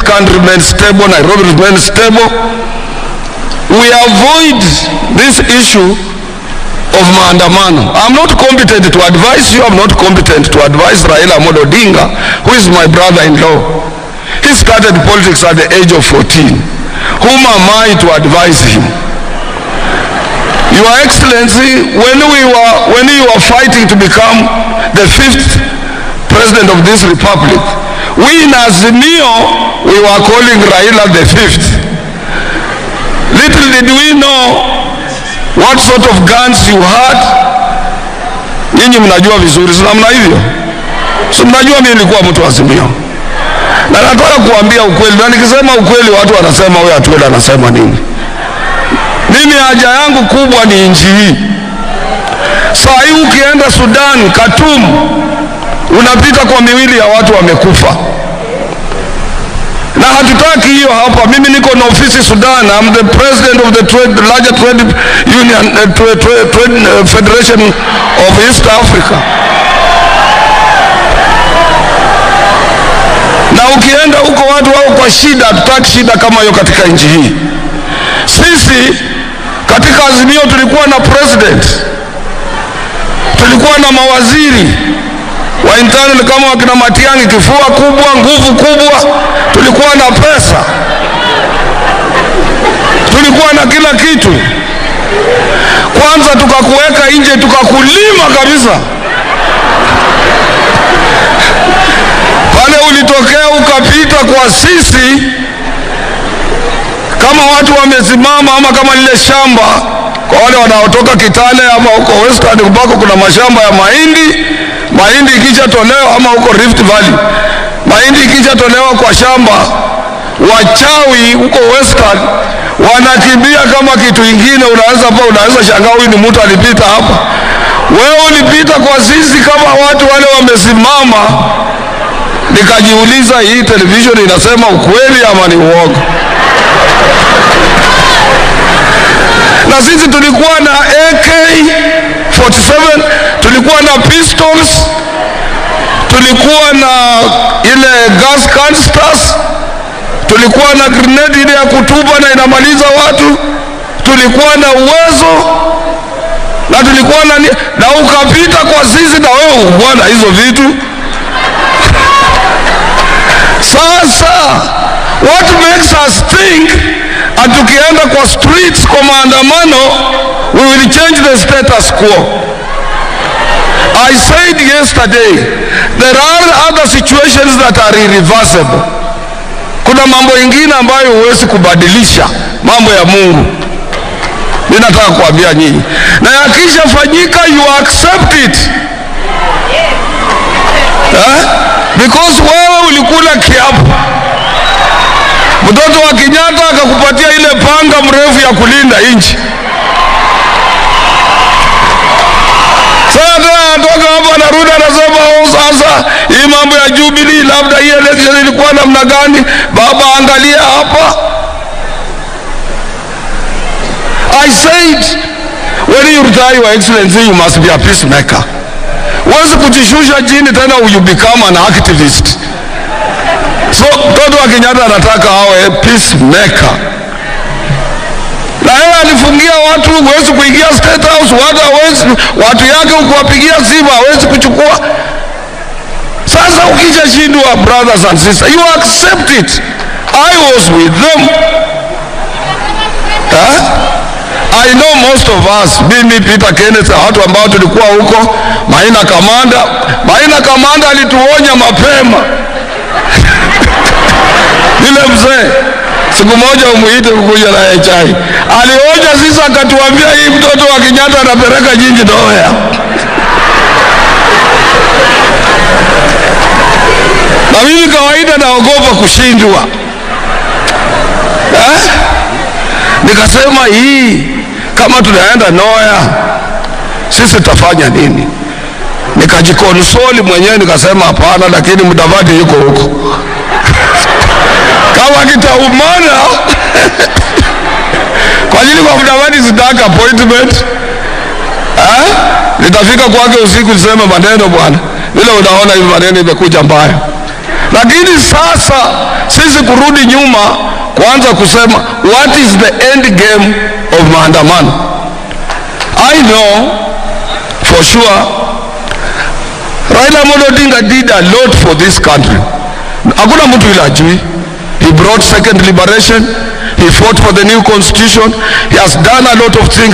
country remains stable, Nairobi remains stable. We avoid this issue of maandamano. I'm not competent to advise you, I'm not competent to advise Raila Amolo Odinga, who is my brother-in-law. He started politics at the age of 14. Whom am I to advise him? Your Excellency, when you were fighting to become the fifth president of this republic, we in Azimio, we were calling Raila the fifth. Little did we know what sort of guns you had. Nyinyi mnajua vizuri, si namna hivyo? Si mnajua mimi nilikuwa mtu wa Azimio. Na nataka kuambia ukweli, na nikisema ukweli watu wanasema huyu Atwoli anasema nini? Mimi haja yangu kubwa ni nchi hii. Saa hii ukienda Sudan, Khartoum, unapita kwa miwili ya watu wamekufa. Na hatutaki hiyo hapa. Mimi niko na ofisi Sudan. I'm the president of the larger trade union, trade federation of East Africa. Na ukienda huko watu wao kwa shida, hatutaki shida kama hiyo katika nchi hii. Sisi katika Azimio tulikuwa na president, tulikuwa na mawaziri wa internal kama wakina Matiang'i, kifua kubwa, nguvu kubwa, tulikuwa na pesa, tulikuwa na kila kitu. Kwanza tukakuweka nje, tukakulima kabisa. Pale ulitokea ukapita kwa sisi kama watu wamesimama, ama kama lile shamba kwa wale wanaotoka Kitale ama huko Western ambako kuna mashamba ya mahindi. Mahindi ikishatolewa, ama huko Rift Valley, mahindi ikishatolewa kwa shamba, wachawi huko Western wanakimbia kama kitu ingine. Unaweza shangaa huyu ni mtu alipita hapa. Wewe ulipita kwa sisi kama watu wale wamesimama. Nikajiuliza, hii television inasema ukweli ama ni uongo? Na sisi tulikuwa na AK-47, tulikuwa na pistols, tulikuwa na ile gas canisters, tulikuwa na grenade ile ya kutupa na inamaliza watu, tulikuwa na uwezo na tulikuwa na, na ukapita kwa sisi na wewe ulikuwa na hizo vitu. Sasa what makes us think and tukienda kwa streets kwa maandamano we will change the status quo? I said yesterday there are other situations that are irreversible. Kuna mambo ingine ambayo huwezi kubadilisha, mambo ya Mungu. Mimi nataka kuambia nyinyi, na yakishafanyika you accept it. Because wewe ulikula kiapo. Mtoto wa Kenyatta akakupatia ile panga mrefu ya kulinda nchi. Sasa anatoka hapa anarudi anasema, oh, sasa hii mambo ya Jubilee labda hii election ilikuwa namna gani? Baba angalia hapa. I said when you retire, Your Excellency, you must be a peacemaker. Huwezi kujishusha chini tena you become an activist. So mtoto wa Kenyatta anataka awe peacemaker. Na yeye alifungia watu, huwezi kuingia State House, watu hawezi, watu yake ukuwapigia simu hawezi kuchukua. Sasa ukishashindwa, brothers and sisters, you accept it. I was with them. Huh? I know most of us, mimi Peter Kenneth, watu ambao tulikuwa huko, Maina Kamanda. Maina Kamanda alituonya mapema. Yule mzee siku moja umuite kukuja na chai. Alionya sisi akatuambia hii mtoto wa Kenyatta anapeleka nyinyi nowhere. Na mimi kawaida naogopa kushindwa. Nikasema hii kama tunaenda nowhere sisi tutafanya nini? Nikajikonsoli mwenyewe nikasema hapana, lakini Mudavadi yuko huko. Kama kitaumana kwa ajili kwa Mudavadi sitaka appointment. Nitafika kwake usiku niseme maneno bwana. Vile unaona hivi maneno imekuja mbaya. Lakini sasa sisi kurudi nyuma kuanza kusema what is the end game of maandamano. I know for sure Raila Amolo Odinga did a lot for this country. Hakuna mtu ile ajui. He brought second liberation. He fought for the new constitution. He has done a lot of things.